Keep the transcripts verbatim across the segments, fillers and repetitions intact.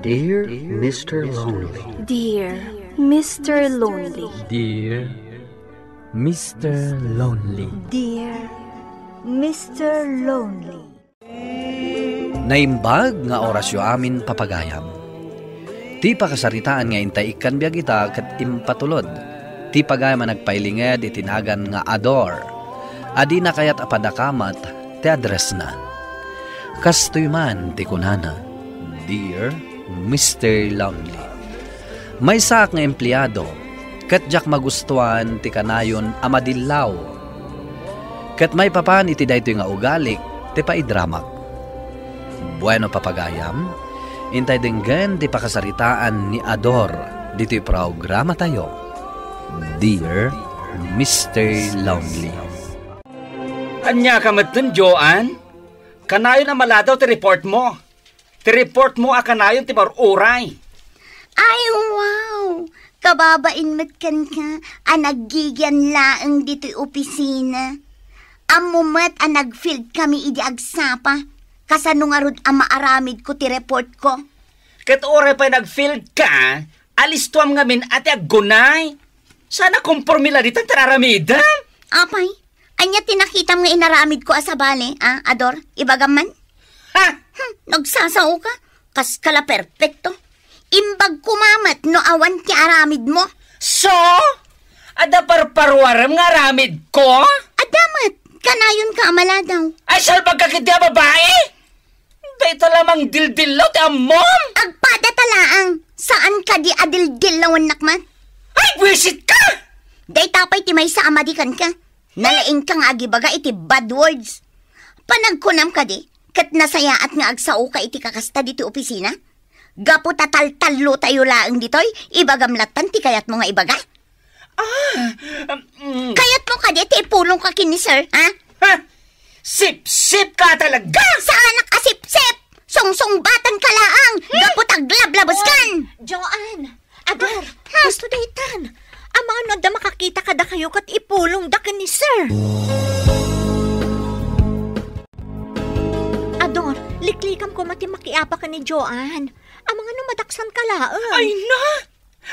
Dear Mister Lonely. Dear Mister Lonely. Dear Mister Lonely. Dear Mister Lonely. Naimbag nga orasyo amin, papagayam. Ti pakasaritaan nga intay ikkan biag ita ket impatulod ti pagayam a nagpailinged iti nagan nga Ador, a dina kayat a padakamat ti addressna. Kastoy man ti kunana, "Dear Mister Lonely, maysaak nga empleado, ket diak magustuan ti kanayon a madillaw. Ket maipapan iti daytoy nga ugalik ti paidramak." Bueno, papagayam, intay denggen ti pakasaritaan ni Ador ditoy programatayo, Dear Mister Lonely. Ania ka metten, Joan? Kanayon a maladaw ti report mo. Ti report mo a kanayon ti mar-uray. Ay, wow! Kababain met kenka a naggigian laeng ditoy opisina. Ammo met a nag-field kami idi agsapa. Kasano ngarud a maaramidko ti report ko? Ket uray pay nag-field ka, alistuam ngamin a ti aggunay. Saan a komporme la ditan ti ar-aramidem? Apay, ania ti nakitam nga inaramidko a sabali, a, Ador? Ibagam man? Ha? Hmm, nagsasao ka? Kaska la perpekto. Imbag koma met no awan ti aramidmo. So? Adda parparuarem nga aramidko? Adda met, kanayon ka a maladaw. Ay, salbag ka ket ti a babai? Dayta la mangdildillaw ti ammom? Agpada ta laeng, saan kadi a dildillawennak met? Ay, buisit ka! Dayta pay ti maysa a madi kenka. Nalaingka nga agibaga iti bad words. Panagkunam kadi, ket nasayaat nga agsaoka iti kakasta ditoy opisina? Gapu ta taltallotayo laeng ditoy, ibagam lattan ti kayatmo nga ibaga? Ah, mm. Kayatmo kadi ti ipulongka ken ni Sir, ha? Ha? Sipsip ka talaga! Saanak a sipsip! Sungsungbatanka laeng, gapu ta aglablabeskan! Joan! Ador! Ha? Gusto daytan! Amangan no adda makakita kadakayo ket ipulongda ken ni Sir. Ador, liklikam koma ti makiapa ken ni Joan. Amangan no madaksanka laeng. Ay na!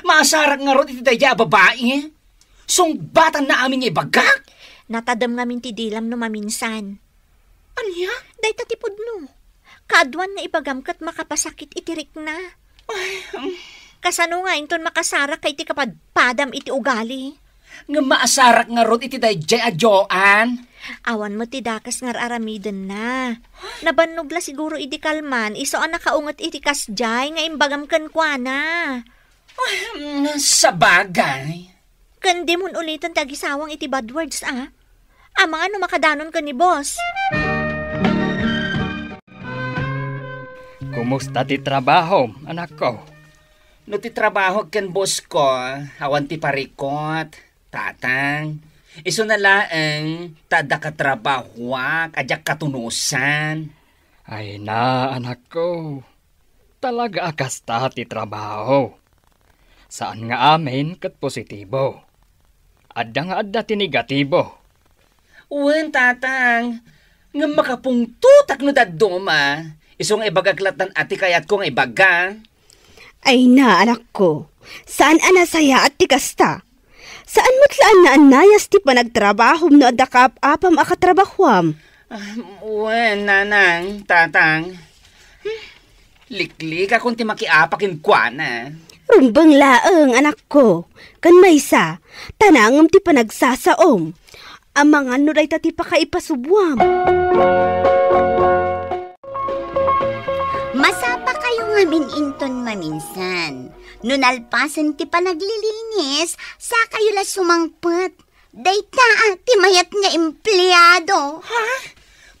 Maasarak ngarud iti daydiay a babai. Sungbatanna amin nga ibagak. Natadem ngamin ti dilam no maminsan. Ania? Dayta ti pudno. Kaaduan nga ibagam ket makapasakit iti rikna. Ay, um. Kasano nga inton makasarak ka iti kapadpadam iti ugali? Ngem maasarak ngarud iti daydiay a Joan? Awan met ti dakes nga ar-aramidenna. Nabannog la siguro idi kalman, isu a nakaunget iti kasdiay nga imbagam kenkuana. Ay, mm, sabagay. Ken dimon uliten ti agisawang iti bad words, a? Amangan no makadanon ken ni boss. Kumusta ti trabahom, anakko? No ti trabaho ken boss ko, awan ti parikot, tatang. Isu na laeng, ta adda katrabahoak, a diak katunosan. Ay na, anakko. Talaga a kasta ti trabaho. Saan nga amin ket positibo. Adda nga adda ti negatibo. Wen, tatang. Ngem makapungtotak no dadduma. Isu nga ibagak lattan a ti kayatko nga ibaga. Ay na, anakko. Saan a nasayaat ti kasta. Saan met la a naannayas ti panagtrabahom no adda kaap-apam a katrabahoam? Ah, wen, nanang, tatang. Hmm, liklikakon ti makiapa kenkuana. Rumbeng laeng, anakko. Ken maysa, tanangem ti panagsasaom. Amangan no dayta ti pakaipasuboam. Masapakayo ngamin inton maminsan. No nalpasen ti panaglilinis, sakayo la sumangpet. Dayta, ah, ti mayat nga empleado. Ha?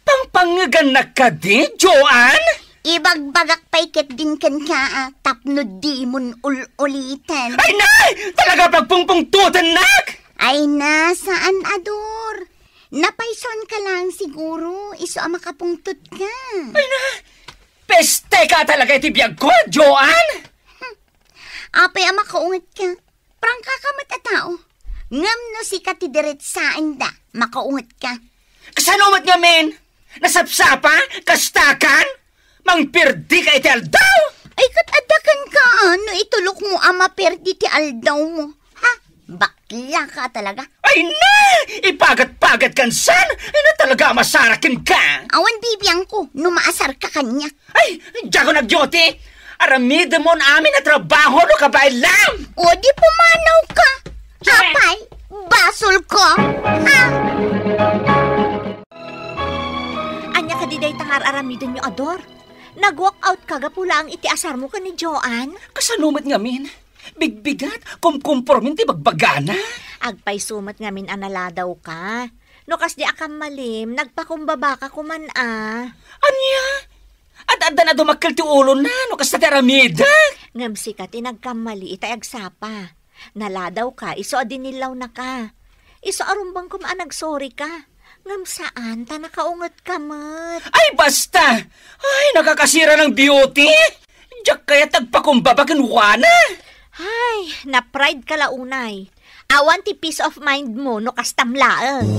Pangpangegannak kadi, Joan? Ibagbagak pay ketdin kenka, ah, tapno dimon ul-uliten. Ay, nay! Talaga pagpungpungtotennak! Ay na, saan, Ador? Napaysuanka lang siguro, isu a makapungtot ka. Ay na! Peste ka talaga iti biag ko, Joan! Apay a makaunget ka? Prangka ka met a tao. Ngem no sika ti diretsaenda, makaunget ka. Kasano met ngamin? Nasapsapa? Kastakan? Mangperdi ka iti aldaw? Ay, ket adda kenka, a, no itulokmo a maperdi ti aldawmo. Ha? Baklaka talaga. Ay na! Ipagat-pagat kan san? Ay na talaga a masaraken ka! Awan bibiangko no maasarka kaniak. Ay, diak ko nag-duty! Aramidemon amin a trabaho no kabaelam! O, di pumanaw ka! Apay, basol ka! Ha? Ania kadi dayta nga ar-aramidenyo, Ador? Nag-walk out ka gapu laeng iti asarmo ken ni Joan? Kasano met ngamin? Bigbigat, kumkumpormin ti bagbagana. Agpayso met ngamin a naladaw ka. No kasdi a kammalim, nagpakumbaba ka koman a. Ania? Ad-addan a dumakkel ti ulona no kasta ti aramidek. Ngem sika ti nagkammali ita agsapa. Naladaw ka, isu a dinillaw na ka. Isu a rumbeng koma a nagsorry ka. Ngem saan, ta nakaunget ka met. Ay, basta! Ay, nakakasira ng beauty! Diak kayat agpakumbaba kenkuana! Ay, na-pride ka la unay. Awan ti peace of mind mo no kastam laeng.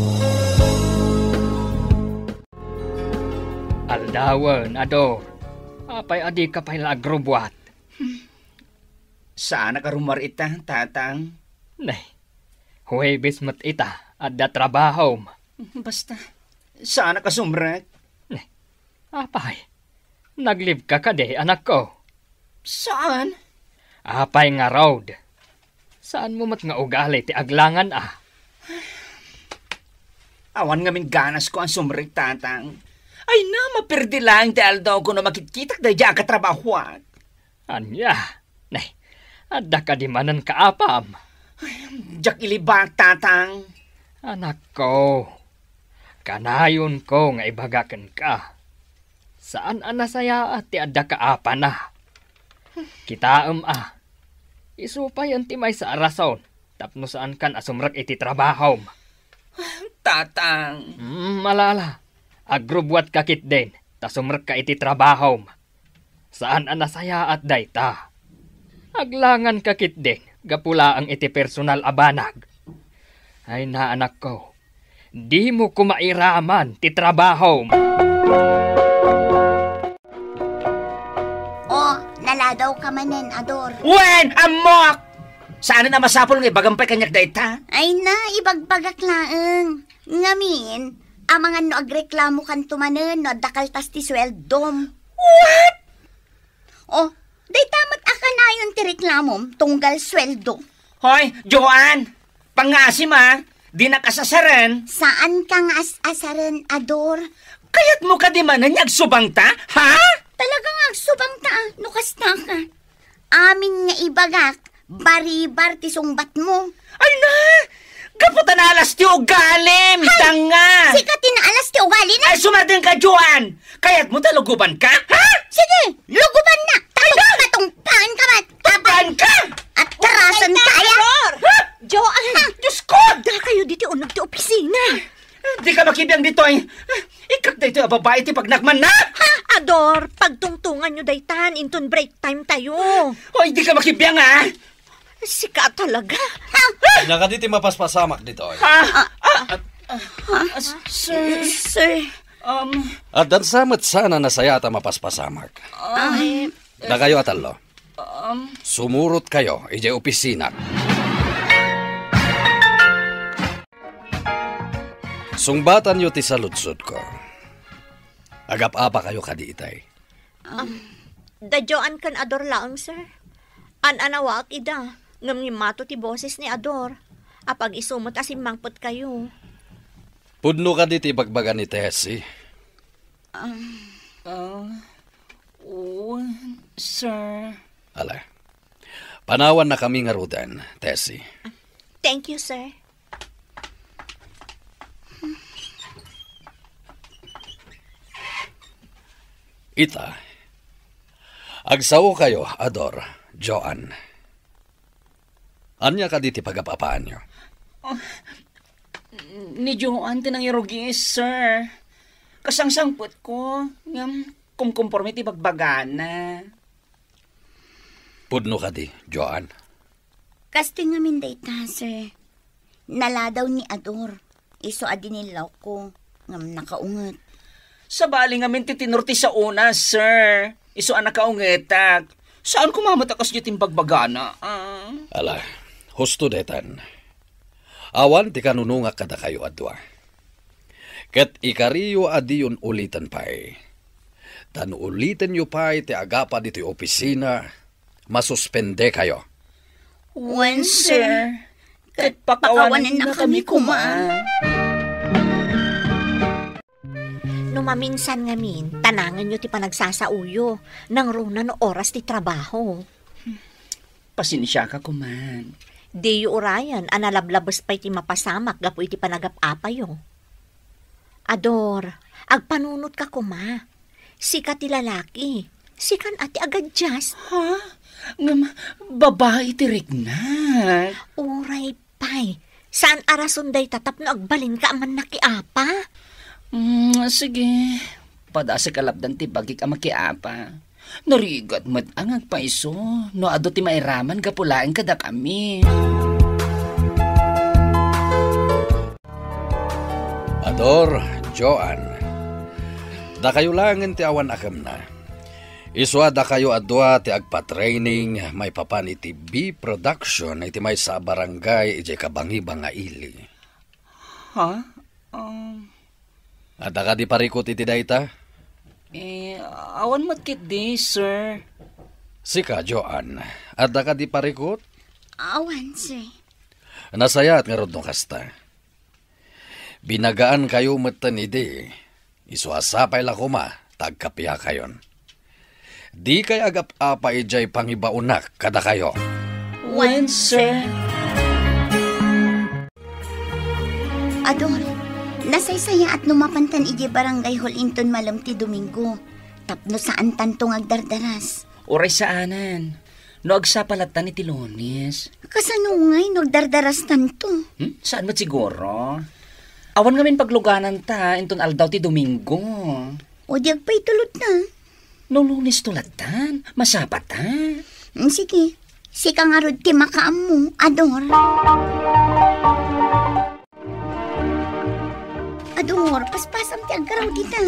Aldawen, Ador. Apay a dika pay la agrubbuat? Saanak a rummuar ita, Tatang. Ne, Huwebes met ita, adda trabahom. Basta, saanak a sumrek. Ne, apay, naglibka kadi, anakko? Saan? Apay ngarud? Saanmo met nga ugali ti aglangan a? Awan ngamin ganasko a sumrek, Tatang. Ay na, maperdi laeng ti aldawko no makitkitak daydiay a katrabahoak. Ania? Ne, adda kadi manen kaapam? Ay, diak ilibak, Tatang. Anakko, kanayonko nga ibaga kenka. Saan a nasayaat ti adda kaapana. Kitaem a, isu payen ti maysa a rason tapno saankan a sumrek iti trabahom. Tatang. Mm, ala, ala. Agrubbuatka ketdin, ta sumrekka iti trabahom. Saan a nasayaat dayta. Aglanganka ketdin, gapu laeng iti personal a banag. Ay na, anakko, dimo koma iraman ti trabahom. O, naladaw ka manen, Ador. Wen, ammok! Saan a masapul nga ibagam pay kaniak dayta? Ay na, ibagbagak laeng. Ngamin, amangan no agreklamokanto manen no adda kaltas ti sueldom. What? O, dayta met a kanayon ti reklamom tunggal sueldo. Hoy, Joan! Pangngaasim a, dinak as-asaren. Saanka nga as-asaren, Ador. Kayatmo kadi manen nga agsubangta, ha? Talaga nga agsubangta, a, no kasta ka. Amin nga ibagak, baribar ti sungbatmo. Ay na! Gapu ta naalas ti ugalim, Hay! Tanga! Sika ti naalas ti ugali na. Ay, sumardeng ka, Joan! Kayatmo ta lugubanka, ha? Sige, lugubannak! Ay na! Tatungpaenka met! Tubanka! Atrasanka aya! Ha? Joan! Diyos ko! Adda kayo ditoy uneg ti opisina. Dika makibiang ditoy. Ikkak daytoy a babai ti pagnakmanna. Ha? Ador, pagtungtonganyo daytan, inton break time tayo. Hoy, dika makibiang, a. Sika talaga. Ania kadi ti mapaspasamak ditoy? A, a, a, a, sir. Sir. Um, Addan sa met saan a nasayaat a mapaspasamak. Um, Dakayo a tallo. Um, Sumurotkayo idiay opisina. Sungbatanyo ti saludsodko. Agap-apakayo kadi itay? Um, da Joan ken Ador laeng, sir. An-anawaak ida, ngem ngimmato ti boses ni Ador. Apag-isu met a simmangpetkayo. Pudno kadi ti ibagbaga ni Tessie? Um, Ah, oh, sir. Ala, panawannakami ngaruden, Tessie. Thank you, sir. Ita, agsaokayo, Ador, Joan. Ania kadi ti pagap-apaanyo? Ah, ni Joan ti nangirugi, sir. Kasangsangpetko, ngem kumkumporme ti bagbagana. Pudno kadi, Joan? Kastoy ngamin dayta, sir. Naladaw ni Ador. Isu a dinillawko, ngem nakaunget. Sabali ngamin ti tenor ti saona, sir. Isu a nakaungetak. Saan koma met a kasdiay ti imbagbagana, ah. Ala, husto daytan. Awan ti kanunongak kadakayo a dua. Ket ikariyo a diyon uliten pay. Ta no ulitenyo pay ti agapa ditoy opisina, masuspendekayo. Wen, sir. Ket pakawanennakami koma. No maminsan ngamin, tanangenyo ti panagsasaoyo, nangruna no oras ti trabaho. Pasensiaka koma. Diyo urayen a nalablabes pay ti mapasamak gapu iti panagap-apayo. Ador, agpanunotka koma. Sika ti lalaki. Sikan a ti agadjust. Ha? Ngem babai ti riknak. Uray pay. Saan a rason dayta tapno agbalinka a mannakiapa? Mm, sige. Padasek a lapdan ti bagik a makiapa. Narigat met a nga agpayso no adu ti mairaman gapu laeng kadakami. Ador, Joan. Dakayo laengen ti awan akemna. Isu a dakayo a dua ti agpa-training maipapan iti B Production iti maysa a barangay idiay kabangiba nga ili. Ha? Um, Adda kadi parikut iti dayta? Eh, awan met ketdi, sir. Sika, Joan, adda kadi parikut? Awan, sir. Nasayaat ngarud no kasta. Binagaankayo metten idi. Isu a sapay la koma ta agkapiakayon. Dikay agap-apa idiay pangibaonak kadakayo. Wen, sir. Ador, nasaysayaat no mapantan idiay barangay hall inton malem ti Domingo, tapno saantanto nga agdardaras. Uray saanen. No agsapa lattan iti Lunes. Kasano ngay no agdardarastanto? Hmm? Saan met siguro? Awan ngamin paglugananta inton aldaw ti Domingo. O di agpaytulot na. No Lunes to lattan, masapata. Hmm, sige. Sika ngarud ti makaammo, Ador. Ador, paspasam ti aggarawdita.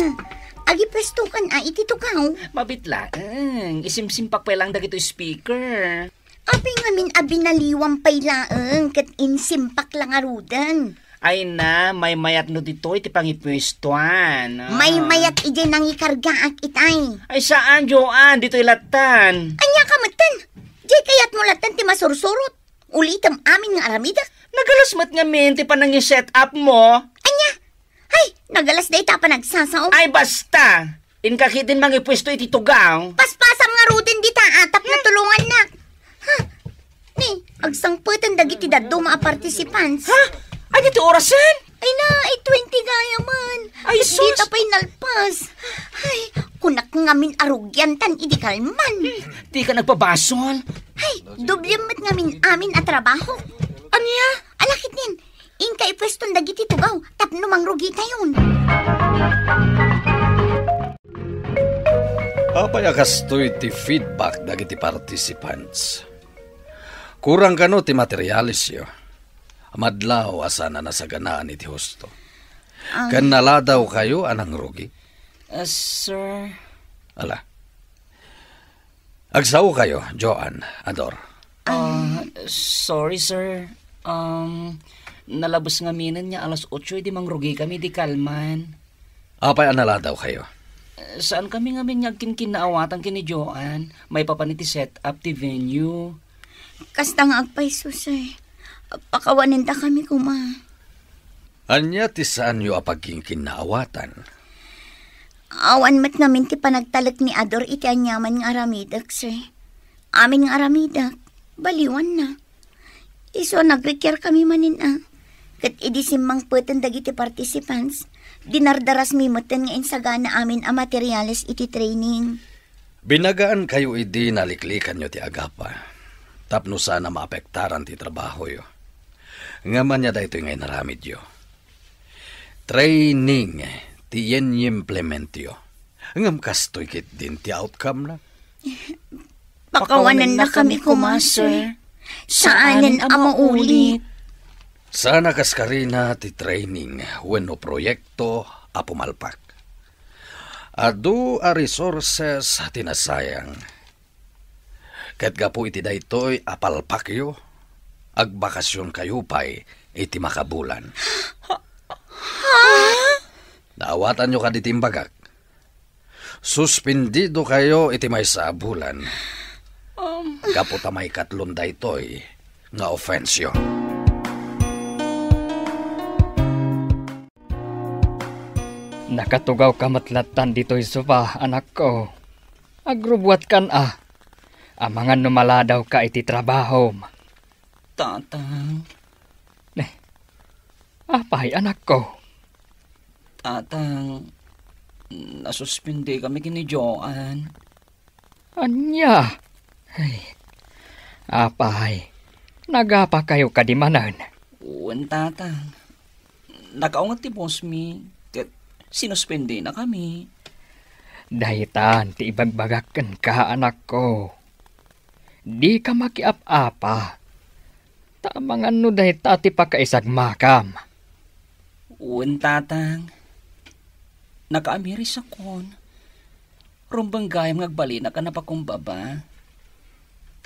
Agipuestokan a iti tugaw. Mabit laeng. Isimsimpak pay laeng dagitoy speaker. Apay ngamin a binaliwam pay laeng ket insimpak la ngaruden? Ay na, maymayat no ditoy ti pangipuestoan. Ah. Maymayat idiay nangikargaak itay. Ay saan, Joan, ditoy lattan. Ania ka metten? Diay kayatmo lattan ti masursurot? Ulitem amin nga aramidek? Nagalas met ngamin ti panangi-set up mo. Ania? Hay, nagalas dayta a panagsasaom. Ay, basta! Inka ketdin mangipuesto iti tugaw. Paspasam ngaruden dita, ah, tapno tulongannak. Ha? Ni, agsangpeten dagiti dadduma a participants. Ha? Ania ti orasen? Ay na, ay twenty gayam man. Ay, sus! Dita pay nalpas. Ay, kunak ngamin a rugiantan idi kalman. Dika nagpabasol. Ay, doblem met ngamin amin a trabaho. Ania? Ala ketdin, inka ipueston dagiti tugaw tapno mangrugitayon. Apay a kastoy ti feedback dagiti participants? Kurang kano ti materialesyo? Madlaw a saan a nasaganaan iti husto. Ah. Ken naladawkayo a nangrugi? Ah, sir. Ala. Agsaokayo, Joan, Ador. Ah, sorry, sir. Um, nalabes ngaminen nga alas otso idi mangrugikami idi kalman. Apay a naladawkayo? Eh, saankami ngamin nga agkinkinnaawatan ken ni Joan maipapan iti set up ti venue. Kasta nga agpayso, sir. Pakawanendakami koma. Ania ti saanyo a pagkinkinnaawatan? Awan met ngamin ti panagtalek ni Ador iti aniaman nga aramidek, sir. Amin nga aramidek, baliwanna. Isu a nagrikiarkami manen a. Ket idi simmangpeten dagiti participants, dinardarasmi metten nga insagana amin a materials iti training. Binagaankayo idi naliklikanyo ti agapa tapno saan a maapektaran ti trabahoyo. Ngem ania daytoy nga inaramidyo? Training ti yen implementyo. Ngem kastoy ketdin ti outcome-na. Pakawanennakami koma, sir. Saanen a maulit. Saan a kaskarina ti training wenno proyekto a pumalpak. Adu a resources ti nasayang. Ket gapu iti daytoy a palpakyo, agbakasionkayo pay iti makabulan. Naawatanyo kadi ti imbagak? Suspindidokayo iti maysa a bulan. Um. Gapu ta maikatlon daytoy nga ofensyo. Nakatugawka met lattan ditoy sofa, anakko. Agrubbuatkan a. Amangan no maladawka iti trabahom. Tatang. Ne. Apay, anakko? Tatang, nasuspindi kami ken ni Joan. Ania? Ay, apay, nagapakayo kadi manen? Wen, Tatang. Nakaunget ti boss mi, ket sinuspendina kami. Daytan ti ibagbagak kenka, anakko. Dika makiap-apa. Ta amangan no dayta ti pakaisagmakam. Wen, Tatang. Nakaamiris akon. Rumbeng gayam nga agbalinak a napakumbaba.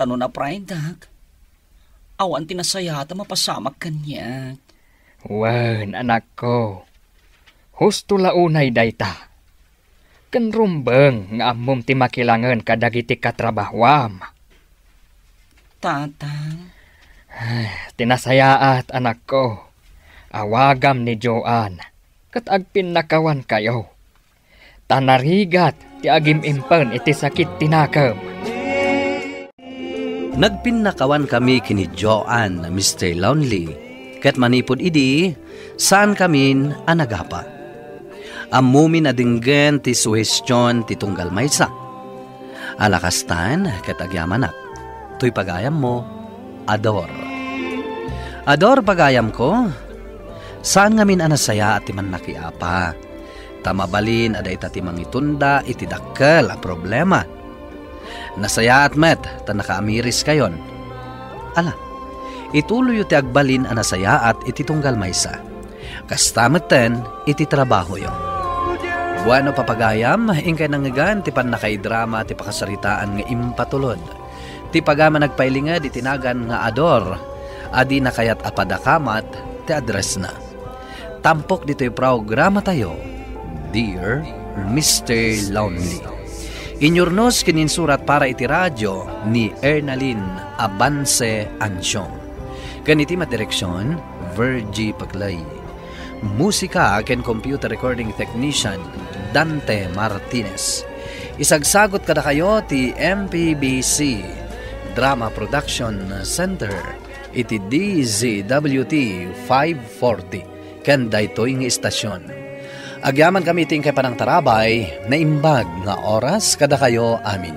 Ta no naprideak, awan ti nasayaat a mapasamak kaniak. Wen, anakko. Husto la unay dayta. Ken rumbeng nga ammom ti makilangen kadagiti katrabahuam. Tatang. Ti nasayaat, anakko. Awagam ni Joan, ket agpinnakawankayo. Ta narigat ti agim-impen iti sakit ti nakem. Nagpinnakawankami ken ni Joan, Mister Lonely, ket manipud idi, saankamin a nagapa. Ammomin a denggen ti suhestion ti tunggal maysa. Ala kastan ket agyamanak. Toy pagayammo, Ador. Ador, pagayamko, saan ngamin a nasayaat ti mannakiapa. Ta mabalin a dayta ti mangitunda iti dakkel a problema. Nasayaat met ta nakaamiriskayon. Ala, ituloyyo ti agbalin a nasayaat iti tunggal maysa. Kasta metten iti trabahoyo. Bueno, papagayam, inkay nangngegan ti pannakaidrama ti pakasaritaan nga impatulod. Ti pagayam a nagpailinged iti nagan nga Ador, a dina kayat a padakamat ti addressna. Tampok ditoy programatayo, Dear Mister Lonely. Inyurnos ken insurat para iti radio ni Ernalyn Avance Ansiong. Ken iti madireksion, Virgie Paclay. Musika ken computer recording technician, Dante Martinez. Isagsagut kadakayo ti M P B C Drama Production Center iti D Z W T five forty ken daytoy nga istasyon. Agyamankami iti inkay panangtarabay, naimbag nga oras kadakayo amin.